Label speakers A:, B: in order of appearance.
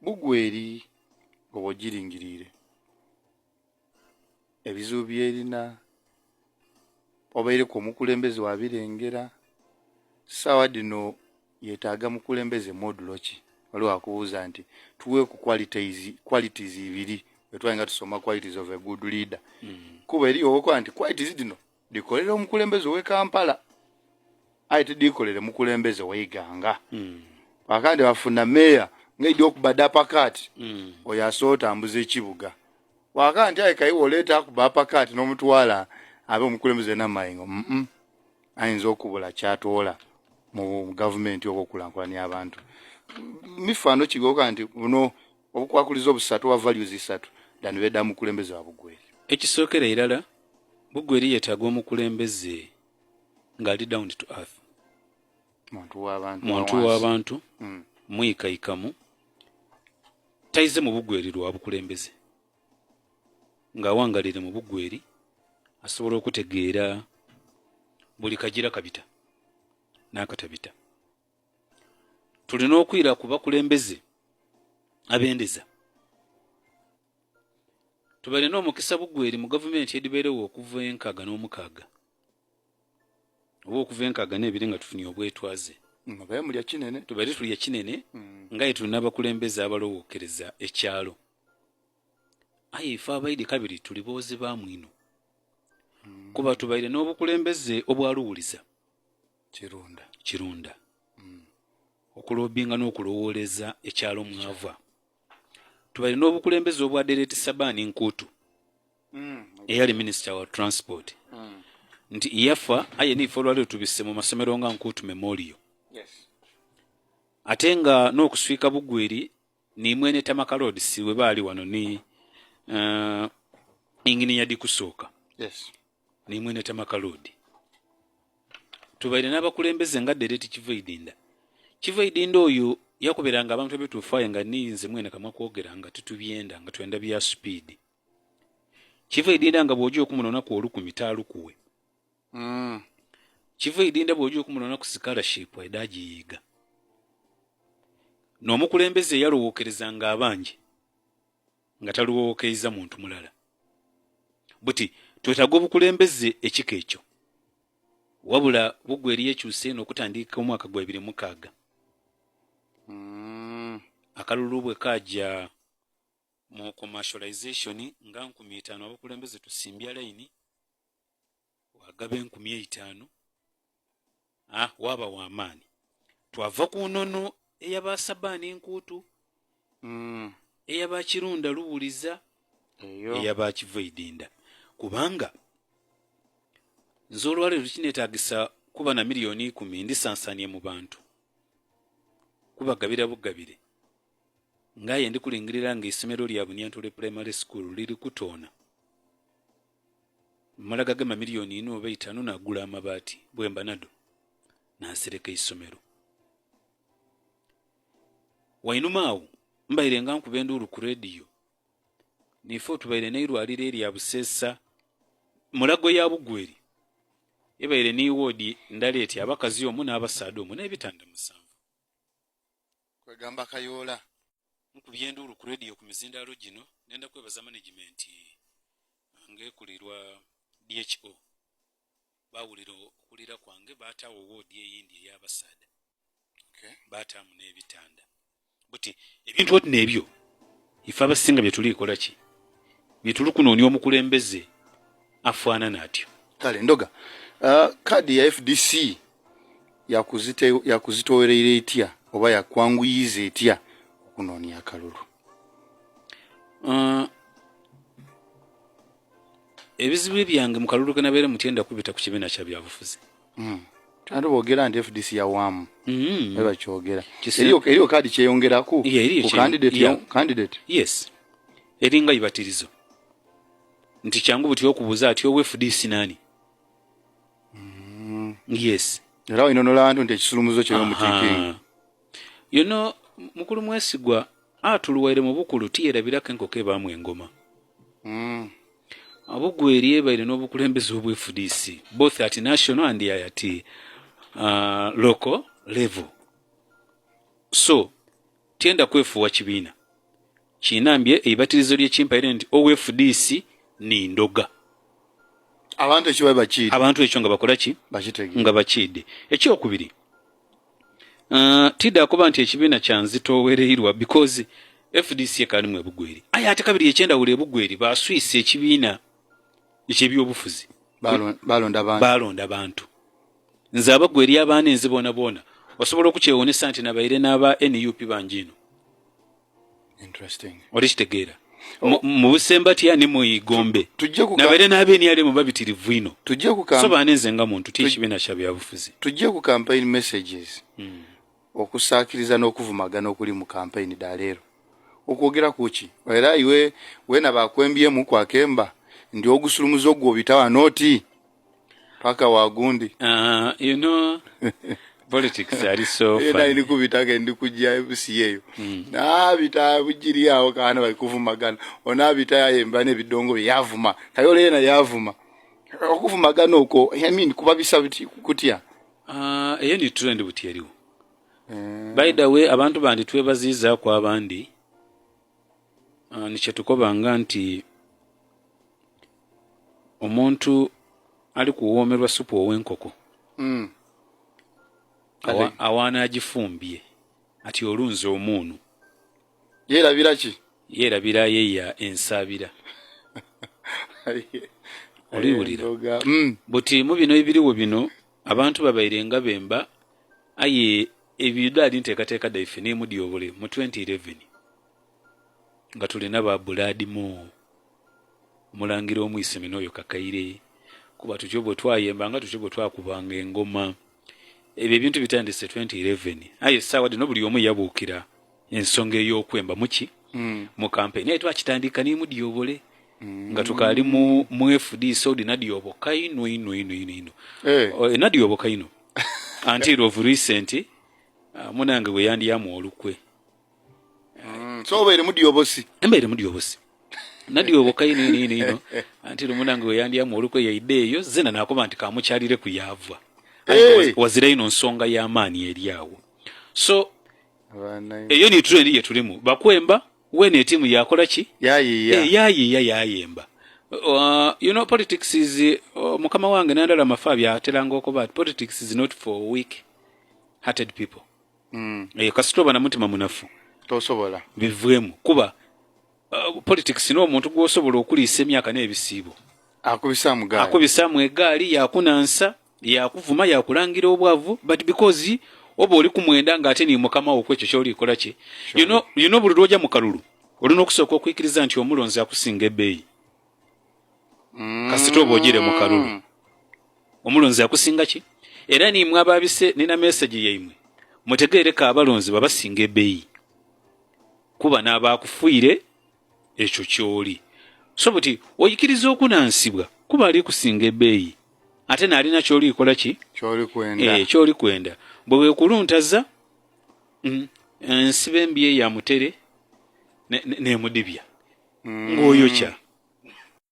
A: Bugweri oba ogiringiriire ebizibu byerina, obaireku omukulembeze wabirengera, saawa dhino yetaaga mukulembeze modulo ki? Waliwo akubuuza nti tuweeku qualities ibiri bwetwali nga tusoma qualities of a good leader. Kuba eriyo owokuba nti qualities dhino dhikolere omukulembeze owe Kampala, aye tidhikolere mukulembeze weiganga. Akandi bafuna meya ngaidi okubada pakati, oyo asobola otambuza ekibuga. Waka nti aye kaiwe oleeta akuba pakati n'omutwala abe omukulembeze namayingo, ayinza okubula kyatoola mu gavumenti oba okulankulania abantu. Mifaano kigoka nti buno obukwakulizo obusatu oba values isatu dani beda mukulembeze wa Bugweri.
B: Ekisookera irala, Bugweri yeetaaga omukulembeze ng'ali down to earth.
A: Muntu w'abantu.
B: Muntu w'abantu, mwikaikamu, taize mu Bugweri lwa bukulembeze, ng'awangalire mu Bugweri asobola okutegeera buli kagira kabita n'akatabita. Tulina okwira ku bakulembeze abendeza. Tubaire n'omukisa Bugweri mu gavumenti edibairewo okuva 66 oba okuva 62 nga tufunye obwetwaze.
A: Mubaye mulya kinene.
B: Tubaire tulya kinene, nga ye tulina abakulembeze abalowookereza ekyalo. Aye ife abaidi kabiri tuli boozi ba mwino, kuba tubaire n'obukulembeze obwaluwuliza.
A: Kirunda.
B: Kirunda, okulobinga n'okulowooleza ekyalo mwava. Tubaire n'obukulembeze obwa Dereti Sabaani Nkuutu, eyali minisita wa transport, nti yafa, aye niife olwaleero tubise mu masomero nga Nkuutu Memorial. Ate nga n'okuswika Bugweri ni mwene Tamaka Road si we baali wano ni inginiya dikusooka. Ni mwene Tamaka Road. Tubaire n'abakulembeze nga Dereti Kivaidinda. Kivaidinda oyo yakuberanga abantu ebituufu, aye nga ninze mwene kamwa kwogera nga titubyenda, nga twenda bya speed. Kivaidinda nga bw'ojja okumunonaku 1000 taalukuwe. Kivaidinda bw'ojja okumunonaku scholarship aida agiyiiga. N'omukulembeze eyalowookerezanga abangi nga taluwookeiza muntu mulala. Buti twetaaga obukulembeze ekika ekyo. Wabula Bugweri yekyuse eno okutandika omwaka gwa 2006. Akalulu bwe kajja mu commercialization nga 5000, abakulembeze tusimbya layini, wagaba 5000, waaba w'amaanyi. Twava ku nnono eyaba Sabaani Nkuutu, eyaba Kirunda Luwuliza, eyaba Kivaidinda, kubanga nze olwaleero kineetaagisa kuba na miliyoni 10 ndisansanie mu bantu kubagabira bugabire, ng'aye ndikulingirira ng'essomero lya Bunyantole Primary School liri kutoona, mmala gagema miliyoni 4 oba 5 nagula amabaati bwemba nado nansereka essomero. Wainuma awo mbaire nga nkuba enduulu ku rediyo, nife otubaire n'eirwaliro erya Buseesa Mulago ya Bugweri, ebaire ni woodi ndala eti abakazi omu n'abasaadha omu n'ebitanda 7.
A: Kwegamba kayoola.
B: Nkubye enduulu ku rediyo ku mizindaalo gino, nenda kwebaza management ng'ekulirwa DHO, baawulira okulira kwange, baataawo woodi eyindi ey'abasaadha, baataamu n'ebitanda. Buti ebintu oti n'ebyo ife abasinga bye tulikola ki bye tuli kunoonya omukulembeze afaanana atyo.
A: Kale ndoga, kaadi ya FDC yakuzitowereire etya oba yakwanguyiza etya okunoonya akalulu?
B: Ebizibu byange mu kalulu ke nabeere mutyenda kubita ku kibiina kya byabufuzi.
A: Ate boogera nti FDC yawaamu, bakyogera. Eriyo kaadi kyeyongeraku ku candidate? Candidate.
B: Yes, eringa ibatirizo nti kyangu buti okubuuza ati owa FDC nani? Yes.
A: Era wainonola abantu nti ekisulumuzo kyeyomutikingi.
B: You know, mukulu Mwesigwa atuluwaire mu bukulu tiyerabirako enkoko ebaamu engoma. Abugweri ebaire n'obukulembeze obwa FDC both at national and at local level, so tyenda kwefuwa kibiina. Kinambye eibatirizo lyekimpaire nti OFDC ni ndoga.
A: Abantu ekyo babe bakiide.
B: Abantu ekyo nga bakola ki?
A: Bakitegere.
B: Nga bakiide. Ekyokubiri, tida kuba nti ekibiina kyanzitoowereirwa because FDC ekalimu ebugweri. Aye ate kabiri ekyendawulo ebugweri baswisa ekibiina ekyebyobufuzi.
A: Balonda bantu.
B: Balonda bantu. Nze abagweri abaana enzi bona bona. Osobola okukyewuunyisa nti nabaire n'aba NUP bangi ino.
A: Interesting.
B: Olikitegeera. Mu Busembatya ne mu Igombe. Nabaire n'aba NRM babitirivu ino.
A: Tujje ku
B: So baana nze nga muntu ti ekibiina kya byabufuzi.
A: Tujje ku campaign messages. Okusaakiriza n'okuvumagana okuli mu campaign da leero. Okwogera ku ki? Era iwe wena bakwembyemu kwakemba ndi ogusulumuzo gwo bitawa noti paka wagundi.
B: You know, politics are so
A: funny.
B: Era
A: ndi kubitaka ndi kujja busi eyo. Nabita bujiri awo kana bali kuvumagana. Onabita yayemba n'ebidongo yavuma. Kayole yena yavuma. Okuvumagana okwo, I mean kubabisa kutya.
B: Eyo ni trend buti eriwo. By the way, abantu bandi twebaziza kwa abandi. Nikyetukobanga nti omuntu ali kuwoomerwa supu ow'enkoko. Awaana agifumbye ati olunze omuunu.
A: Yeerabira ki?
B: Yeerabira yeya ensaabira. Oliwulira. Buti mu bino ebiriwo bino abantu babaire nga bemba aye ebyo ali nteekateeka daife n'emudyobole mu 2011 nga tulina ba Buladimo omulangira omwiseme n'oyo Kakaire kuba tutyo bwe twayembanga tutyo bwe twakubanga engoma. Ebyo ebintu bitandise 2011 aye essaawa dino buli omu yabuukira ensonga ey'okwemba muki mu campaign. Naye twakitandika n'emudyobole nga tukaali mu FDC odi nadyoboka ino ino ino ino ino. Nadyoboka ino until of recent munange bwe yandyamu olukwe.
A: So obeere mudyobosi.
B: Embeere mudyobosi. Nadyoboka ino ino ino ino until munange bwe yandyamu olukwe yaidde eyo zena nakoba nti kamukyalire ku yaava. Wazira ino nsonga y'amaanyi eri awo. So eyo ni trend ye tulimu. Bakwemba wene etimu yakola ki?
A: Yayiya.
B: Yayiya yayemba. You know, politics is mukama wange nandala mafa byateranga okuba politics is not for weak hearted people. Kasitoba na mutima munafu.
A: Tosobola.
B: Bivwemu kuba politics n'omuntu gw'osobola okuliisa emyaka n'ebisiibo.
A: Akubisaamu gaali.
B: Akubisaamu egaali yakunansa yakuvuma yakulangira obwavu but because oba oli kumwenda ng'ate ni mukama wo kwekyo ky'olikola ki. You know buli lw'ojja mu kalulu olina okusooka okwikiriza nti omulonzi akusinga ebbeeyi. Kasita oba ogire mu kalulu. Omulonzi akusinga ki? Era nimwe ababise nina message yaimwe. Mutegeereko abalonzi babasinga ebbeeyi. Kuba n'abaakufuire ekyo ky'oli. So buti oyikiriza okunansibwa kuba ali kusinga ebbeeyi. Ate n'alina ky'olikola ki?
A: Ky'oli kwenda.
B: Ky'oli kwenda. Bwe weekuluntaza ensiba embi eya mutere n'emudibya. Ng'oyokya.